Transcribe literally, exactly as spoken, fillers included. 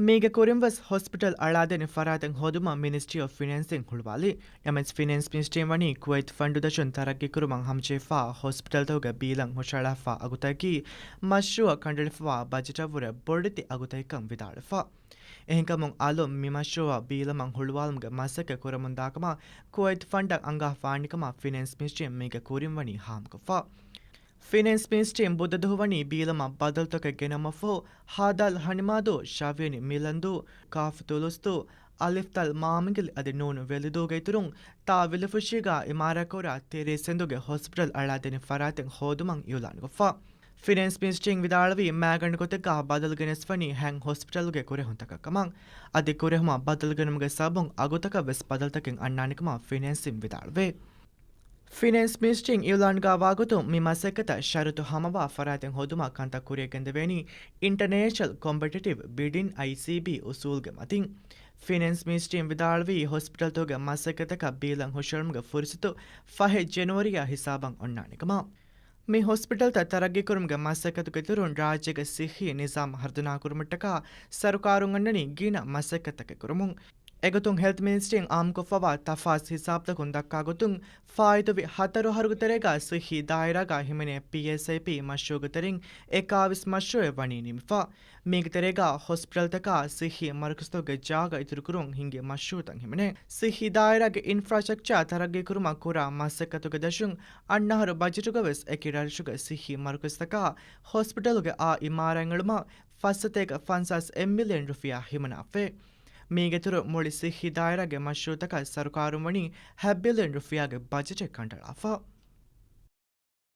މީގެ ކުރިން ވެސް ހޮސްޕިޓަލް އަޅާދޭނެ ފަރާތެއް ހޯދުމަށް މިނިސްޓްރީ އޮފް ފިނޭންސިން ހުޅުވާލި. އެމެސް ފިނޭންސް މިނިސްޓްރީން ވަނީ ކުވައިތު ފަންޑު ދަށުން ތަރައްގީ ކުރުމަށް ހަމަޖެހިފާ ހޮސްޕިޓަލްތަކުގެ ބީލަން ހުށަހަޅާފާ އަގުތަކަކީ މަޝްރޫއަށް ކަނޑައެޅިފައިވާ ބަޖެޓަށްވުރެ ބޮޑެތި އަގުތަކެއްކަން ވިދާޅުވެފަ. އެހެންކަމުން އަލުން މި މަޝްރޫއަށް ބީލަމަށް ހުޅުވާލުމުގެ މަސައްކަތް ކުރަމުންދާކަމަށް ކުވައިތު ފަންޑަށް އަނގާފާނެކަމަށް ފިނޭންސް މިނިސްޓްރީން މީގެ ކުރިން ވަނީ ހާމަކޮށްފަ. ފިނޭންސް މިނިސްޓްރީން ބުދަ ދުވަހު ވަނީ ބީލަމަށް ބަދަލުތަކެއް ގެނައުމަށްފަހު، ހާދާލް ހަނިމާދޫ، ޝަވިޔަނި މިލަންދޫ، ކާފު ތުލުސްދޫ، އަލިފްތަލް މާމިނގިލި އަދި ނޫނު ވެލިދޫގެ އިތުރުން ތާ ވިލަފުށީގާ އިމާރާތްކުރާ ތިރީސް އެނދުގެ ހޮސްޕިޓަލް އަޅާދޭނެ ފަރާތެއް ހޯދުމަށް އިއުލާންކޮށްފަ. ފިނޭންސް މިނިސްޓްރީން ވިދާޅުވީ މައިގަނޑު ގޮތެއްގާ ބަދަލު ގެނެސްފަނީ ހެން ހޮސްޕިޓަލްގެ ކުރެހުންތަކަށް ކަމަށް. އަދި ކުރެހުމަށް ބަދަލު ގެނުމުގެ ސަބަބުން އަގުތަކަށް ވެސް ބަދަލުތަކެއް އަންނާނެކަމަށް ފިނޭންސްއިން ވިދާޅުވޭ. ފިނޭންސް މިނިސްޓްރީން އިއުލާންގާ ވާގޮތުން މި މަސައްކަތަށް ޝަރުތު ހަމަވާ ފަރާތެއް ހޯދުމަށް ކަންތައް ކުރިއަށް ގެންދެވޭނީ އިންޓަރނޭޝަނަލް ކޮމްޕެޓިޓިވް ބިޑިން، އައިސީބީ، އުސޫލްގެ މަތިން. ފިނޭންސް މިނިސްޓްރީން ވިދާޅުވީ ހޮސްޕިޓަލްތަކުގެ މަސައްކަތަކަށް ބީލަން ހުށަހެޅުމުގެ ފުރުސަތު ފަހެ ޖެނުއަރީއާ ހިސާބަށް އޮންނާނެކަމަށް. މި ހޮސްޕިޓަލްތައް ތަރައްގީކުރުމުގެ މަސައްކަތުގެ ދުރުން ރާއްޖޭގެ ސިއްހީ ނިޒާމް ހަރުދަނާކުރުމަށްޓަކާ ސަރުކާރުން އަންނަނީ ގިނަ މަސައްކަތްތަކެއް ކުރަމުން. އެގޮތުން ހެލްތް މިނިސްޓްރީން އާއްމުކޮށްފައިވާ ތަފާސް ހިސާބުތަކުން ދައްކާ ގޮތުން، ފާއިތުވި ހަތަރު އަހަރުގެ ތެރޭގާ ސިއްހީ ދާއިރާގާ ހިމެނޭ ޕީއެސްއައިޕީ މަޝްރޫއުގެ ތެރެއިން އެކާވީސް މަޝްރޫއެއް ވަނީ ނިމިފަ. މީގެ ތެރޭގާ ހޮސްޕިޓަލްތަކާ ސިއްހީ މަރުކަޒުތަކުގެ ޖާގަ އިތުރުކުރުން ހިންގި މަޝްރޫއުތައް ހިމެނޭ. ސިއްހީ ދާއިރާގެ އިންފްރާސްޓްރަކްޗާ ތަރައްގީކުރުމަށް ކުރާ މަސައްކަތުގެ ދަށުން އަންނަ އަހަރު ބަޖެޓުގަ ވެސް އެކި ރަށްރަށުގެ ސިއްހީ މަރުކަޒުތަކާ ހޮސްޕިޓަލުގެ އާ އިމާރާތް އެޅުމަށް ފަސްސަތޭކަ ފަންސާސް އެއް މިލިއަން ރުފިޔާ ހިމަނާފައި. މީގެއިތުރު މުޅި ސިއްހީ ދާއިރާގެ މަޝްރޫއުތަކަށް ސަރުކާރުން ވަނީ ހަ ބިލިއަން ރުފިޔާގެ ބަޖެޓެއް ކަނޑައަޅާފަ.